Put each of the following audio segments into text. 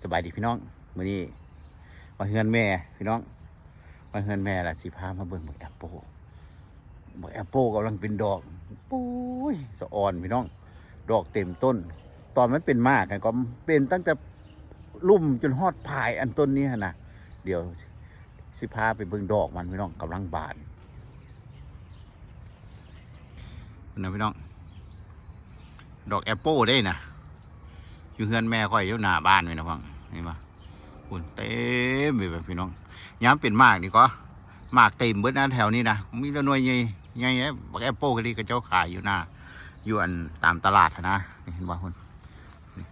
ສະບາຍດີພີ່ນ້ອງ ມື້ນີ້ມາເຮືອນແມ່ພີ່ນ້ອງ ມາເຮືອນແມ່ລະຊິພາມາເບິ່ງບັກແອັບໂປ ບັກແອັບໂປກຳລັງເປັນດອກ ໂອ້ຍ ສະອອນພີ່ນ້ອງ ດອກເຕັມຕົ້ນ ຕອນມັນເປັນໝາກຫັ້ນກໍເປັນຕັ້ງແຕ່ລຸ່ມຈົນຮອດປາຍ ອັນຕົ້ນນີ້ຫັ້ນນະ ດຽວຊິພາໄປເບິ່ງດອກມັນພີ່ນ້ອງ ກຳລັງບານ. ນະພີ່ນ້ອງ ດອກແອັບໂປເດ້ນະ ຢູ່ເຮືອນແມ່ຂ້ອຍຢູ່ໜ້າບ້ານນີ້ນະ ພີ່ນ້ອງ ເຫັນບໍ່ ພຸ້ນເຕັມໄປເບິດພີ່ນ້ອງ ຍາມເປັນໝາກນີ້ກໍ ໝາກເຕັມເບິດນະແຖວນີ້ນະ ມີແຕ່ໜ່ວຍໃຫຍ່ ໃຫຍ່ເດ້ ບັກແອັບໂປກະດີ ເຂົາເຈົ້າຂາຍຢູ່ໜ້າ ຢູ່ອັນຕາມຕະຫຼາດຫັ້ນນະ ນີ້ເຫັນບໍ່ ພຸ້ນ ນີ້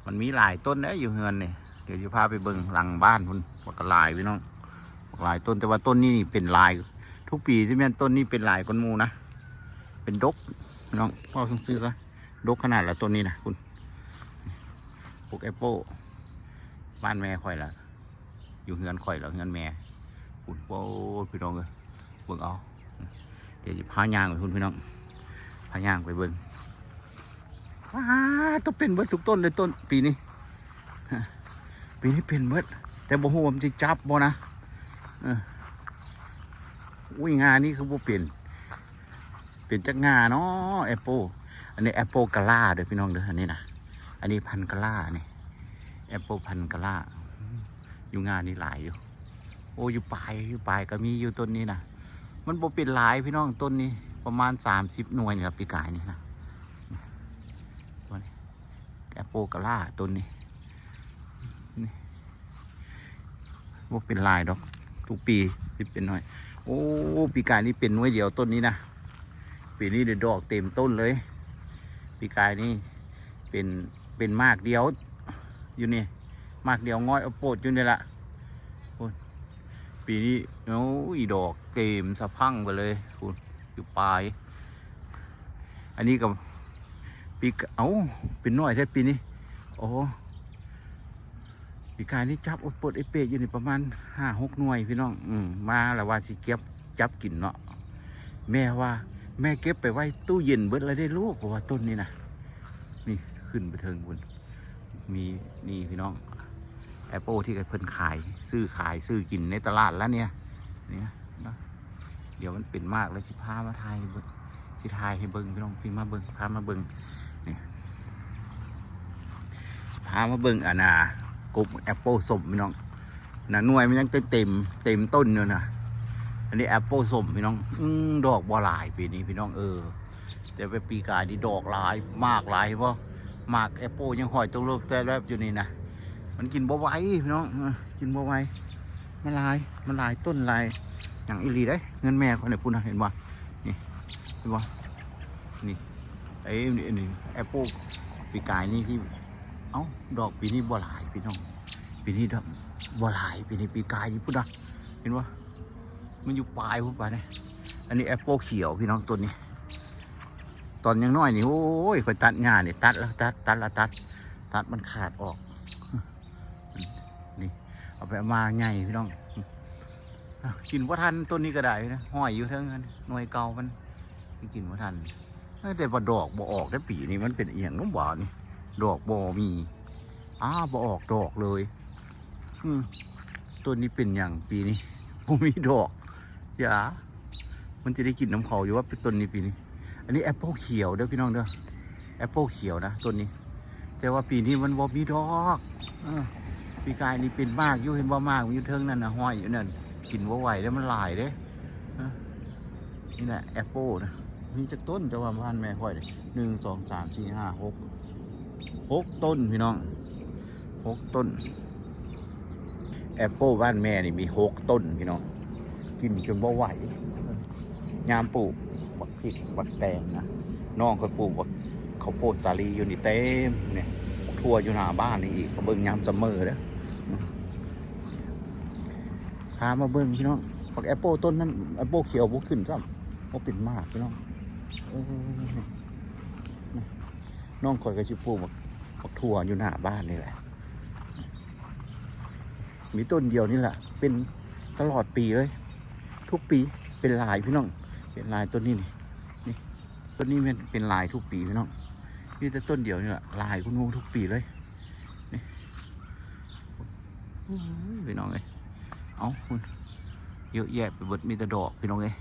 ມັນມີຫຼາຍຕົ້ນເດ້ຢູ່ເຮືອນນີ້ ດຽວຊິພາໄປເບິ່ງຫຼັງບ້ານພຸ້ນ ບັກຫຼາຍພີ່ນ້ອງ ບັກຫຼາຍຕົ້ນ ແຕ່ວ່າຕົ້ນນີ້ນີ້ເປັນຫຼາຍ ທຸກປີຊິແມ່ນຕົ້ນນີ້ເປັນຫຼາຍກວ່າໝູ່ນະ ເປັນດົກພີ່ນ້ອງ ເວົ້າຊື່ໆຊະ ດົກຂະໜາດລະຕົ້ນນີ້ນະ ພຸ້ນ ປົກແອັບໂປ ບ້ານແມ່ຂ້ອຍລະ ຢູ່ເຮືອນຂ້ອຍລະ ເຮືອນແມ່ພຸ້ນ ໂອ້ຍ ພີ່ນ້ອງເອີຍ ເບິ່ງເອົາ ດຽວຊິພາຍ່າງໄປພຸ້ນພີ່ນ້ອງ ພາຍ່າງໄປເບິ່ງ ອ້າ ໂຕເປັນເບິດທຸກຕົ້ນເລີຍ ຕົ້ນປີນີ້ ປີນີ້ເປັນເບິດ ແຕ່ບໍ່ຮູ້ວ່າມັນຊິຈັບບໍ່ນະ ເອີ ອຸ້ຍ ງານີ້ຄືບໍ່ເປັນ ເປັນຈັກງາເນາະ ແອັບໂປ ອັນນີ້ແອັບໂປກາລາເດີພີ່ນ້ອງເດີ ອັນນີ້ນະ ອັນນີ້ພັນກາລານີ້ ແອັບໂປພັນກາລາ ຢູ່ງານີ້ຫຼາຍຢູ່ ໂອ້ ຢູ່ປາຍ ຢູ່ປາຍກໍມີຢູ່ຕົ້ນນີ້ນະ ມັນບໍ່ເປັນຫຼາຍພີ່ນ້ອງ ຕົ້ນນີ້ປະມານສາມສິບໜ່ວຍນີ້ລະ ປີກາຍນີ້ນະ ແອັບໂປກາລາຕົ້ນນີ້ ນີ້ ບໍ່ເປັນຫຼາຍດອກ ທຸກປີຊິເປັນໜ່ວຍ ໂອ້ ປີກາຍນີ້ເປັນໜ່ວຍດຽວຕົ້ນນີ້ນະ ປີນີ້ໄດ້ດອກເຕັມຕົ້ນເລີຍ ປີກາຍນີ້ເປັນ ເປັນໝາກດຽວຢູ່ນີ້ ໝາກດຽວງອຍເອົາໂປດຢູ່ນີ້ລະ ໂອ້ຍ ປີນີ້ ໂອ້ຍ ດອກເຕັມສະພັ່ງໄປເລີຍ ພຸ້ນ ຢູ່ປາຍ ອັນນີ້ກໍປີກາຍ ເອົ້າ ເປັນໜ່ວຍແທ້ປີນີ້ ໂອ້ ປີກາຍນີ້ຈັບອົດປົດເອເປດຢູ່ນີ້ປະມານຫ້າຫົກໜ່ວຍພີ່ນ້ອງ ອືມ ມາລະວ່າຊິເກັບຈັບກິນເນາະ ແມ່ວ່າ ແມ່ເກັບໄປໄວ້ຕູ້ເຢັນເບິດລະເດ້ລູກ ເພາະວ່າຕົ້ນນີ້ນະ ນີ້ຂຶ້ນໄປເທິງພຸ້ນ ມີນີ້ພີ່ນ້ອງ ແອັບໂປທີ່ເພິ່ນຂາຍ ຊື້ຂາຍ ຊື້ກິນໃນຕະຫຼາດລະເນຍ ນີ້ນະ ເນາະ ດຽວມັນເປັນໝາກແລ້ວຊິພາມາຖ່າຍໃຫ້ເບິ່ງ ຊິຖ່າຍໃຫ້ເບິ່ງພີ່ນ້ອງ ພີ່ມາເບິ່ງ ພາມາເບິ່ງ ນີ້ ຊິພາມາເບິ່ງ ອັນນ່າ ກົກແອັບໂປສົ້ມພີ່ນ້ອງ ນະ ໜ່ວຍມັນຍັງເຕັມ ເຕັມຕົ້ນຢູ່ນະ ອັນນີ້ແອັບໂປສົ້ມພີ່ນ້ອງ ອືມ ດອກບໍ່ຫຼາຍປີນີ້ພີ່ນ້ອງເອີຍ ແຕ່ວ່າປີກາຍນີ້ດອກຫຼາຍ ໝາກຫຼາຍ ເຫັນບໍ່ ໝາກແອັບໂປຍັງຫ້ອຍຕົກລົງແຕ່ແວບຢູ່ນີ້ນະ ມັນກິນບໍ່ໄຫວພີ່ນ້ອງ ເອີ ກິນບໍ່ໄຫວ ມັນຫຼາຍ ມັນຫຼາຍຕົ້ນຫຼາຍຫຍັງອີ່ຫຼີເດ້ ເຮືອນແມ່ຂ້ອຍນີ້ພຸ້ນນະ ເຫັນບໍ່ ນີ້ ເຫັນບໍ່ ນີ້ ເຕັມນີ້ ອັນນີ້ແອັບໂປປີກາຍນີ້ທີ່ ເອົ້າ ດອກປີນີ້ບໍ່ຫຼາຍພີ່ນ້ອງ ປີນີ້ດອກບໍ່ຫຼາຍ ປີນີ້ ປີກາຍນີ້ພຸ້ນນະ ເຫັນບໍ່ ມັນຢູ່ປາຍພຸ້ນປາຍນີ້ ອັນນີ້ແອັບໂປຂຽວພີ່ນ້ອງ ຕົ້ນນີ້ ຕອນຍັງນ້ອຍນີ້ ໂອ້ຍ ຂ້ອຍຕັດຫຍ້ານີ້ ຕັດລະຕັດ ຕັດລະຕັດ ຕັດມັນຂາດອອກ ນີ້ ເອົາໄປເອົາມາໃຫຍ່ພີ່ນ້ອງ ກິນບໍ່ທັນ ຕົ້ນນີ້ກໍໄດ້ນະ ຫ້ອຍຢູ່ເທິງຫັ້ນ ໜ່ວຍເກົ່າມັນ ກິນບໍ່ທັນ ເອີ ແຕ່ວ່າດອກບໍ່ອອກເດ້ ປີນີ້ມັນເປັນອີ່ຫຍັງເນາະຫວານີ້ ດອກບໍ່ມີ ອ້າ ບໍ່ອອກດອກເລີຍ ອື ຕົ້ນນີ້ເປັນຫຍັງປີນີ້ ບໍ່ມີດອກ ຢ່າ ມັນຈະໄດ້ກິນນຳເຂົາຢູ່ວ່າ ເປັນຕົ້ນນີ້ປີນີ້ ອັນນີ້ແອັບໂປຂຽວເດີພີ່ນ້ອງເດີ ແອັບໂປຂຽວນະຕົ້ນນີ້ ແຕ່ວ່າປີນີ້ມັນບໍ່ມີດອກ ເອີ ປີກາຍນີ້ເປັນໝາກຢູ່ ເຫັນບໍ່ ໝາກມັນຢູ່ເທິງນັ້ນນະ ຫ້ອຍຢູ່ນັ້ນ ກິນບໍ່ໄຫວເດ້ ມັນຫຼາຍເດ້ ເອີ ນີ້ແຫຼະແອັບໂປນະ ມີຈັກຕົ້ນ ແຕ່ວ່າບ້ານແມ່ຂ້ອຍນີ້ ໜຶ່ງ ສອງ ສາມ ສີ່ ຫ້າ ຫົກ ຫົກຕົ້ນພີ່ນ້ອງ ຫົກຕົ້ນ ແອັບໂປບ້ານແມ່ນີ້ມີຫົກຕົ້ນພີ່ນ້ອງ ກິນຈົນບໍ່ໄຫວ ຍາມປູກບັກພິກບັກແຕງນະ ນ້ອງຂ້ອຍປູກບັກເຂົ້າໂພດສາລີຢູ່ນີ້ເຕັມນີ້ ຖົ່ວຢູ່ໜ້າບ້ານນີ້ອີກ ເບິ່ງຍາມຊັມເມີເດີ ພາມາເບິ່ງພີ່ນ້ອງ ບັກແອັບໂປຕົ້ນນັ້ນ ແອັບໂປຂຽວບໍ່ຂຶ້ນຊ້ຳ ບໍ່ເປັນໝາກພີ່ນ້ອງ ເອີ ນ້ອງຂ້ອຍກໍຊິປູກບັກ ບັກຖົ່ວຢູ່ໜ້າບ້ານນີ້ແຫຼະ ມີຕົ້ນດຽວນີ້ແຫຼະ ເປັນຕະຫຼອດປີເລີຍ ທຸກປີ ເປັນຫຼາຍພີ່ນ້ອງ ເປັນຫຼາຍຕົ້ນນີ້ນີ້ ນີ້ ຕົ້ນນີ້ແມ່ນເປັນຫຼາຍທຸກປີພີ່ນ້ອງ ມີແຕ່ຕົ້ນດຽວນີ້ແຫຼະ ຫຼາຍກວ່າໝູ່ທຸກປີເລີຍ ນີ້ ໂອ້ຍ ພີ່ນ້ອງເອີຍ ເອົ້າ ພຸ້ນ ເຍອະແຍະໄປເບິດ ມີແຕ່ດອກ ພີ່ນ້ອງເອີຍ.